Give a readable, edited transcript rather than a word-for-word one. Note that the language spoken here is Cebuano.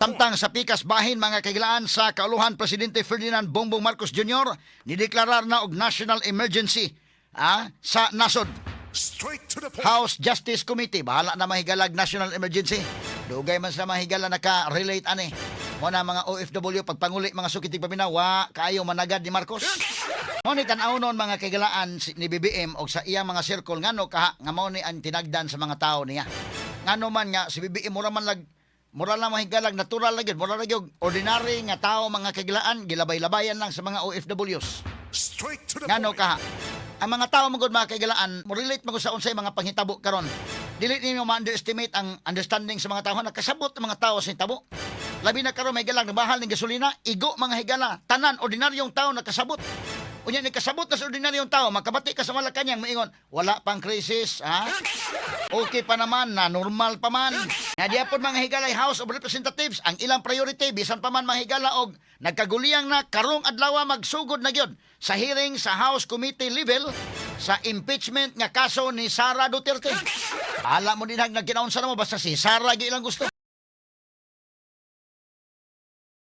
Samtang sa pikas bahin, mga kahigalaan, sa kauluhan, Presidente Ferdinand Bongbong Marcos Jr. nideklarar na og national emergency sa nasod. Straight to the point. House Justice Committee, bahala na mahigalag national emergency. Dugay man sa mahigala naka-relate ani. Mo na mga OFW pagpanguli, mga suki tigpaminaw, wa kaayo managad ni Marcos. Mo ni tan-aw noon, mga kahigalaan, ni BBM og sa iyang mga circle, ngano kaha nga mao ni ang tinagdan sa mga tao niya. Ngano man nga si BBM mura man lag mura lang mahigalag natural lang gyud, mura lang gyud ordinary nga tao, mga kahigalaan, gilabay-labayan lang sa mga OFWs. Straight to the Ngano point. kaha? Ang mga tao magud, mga kahigalaan, mo relate magud sa unsay mga panghitabo karon. Dili ninyo ma-underestimate ang understanding sa mga tao. Nakasabot ang mga tao sa hitabo. Labi na karon may galang nabahal ng gasolina, igo, mga higala, tanan ordinaryong tao nakasabot. Unya ni kasabot na sa ordinaryong tao, makabati ka sa Malacanang moingon, "Wala pang krisis, ha? Okay pa naman, na normal pa man." Nga diapon, mga higalay, House of Representatives, ang ilang priority, bisan pa man, mga higala, og nagkaguliyang na karong adlaw magsugod na gyud sa hearing sa House Committee level sa impeachment nga kaso ni Sara Duterte. Ala mo din nagkinaunsa na mo, basta si Sara gyud ilang gusto.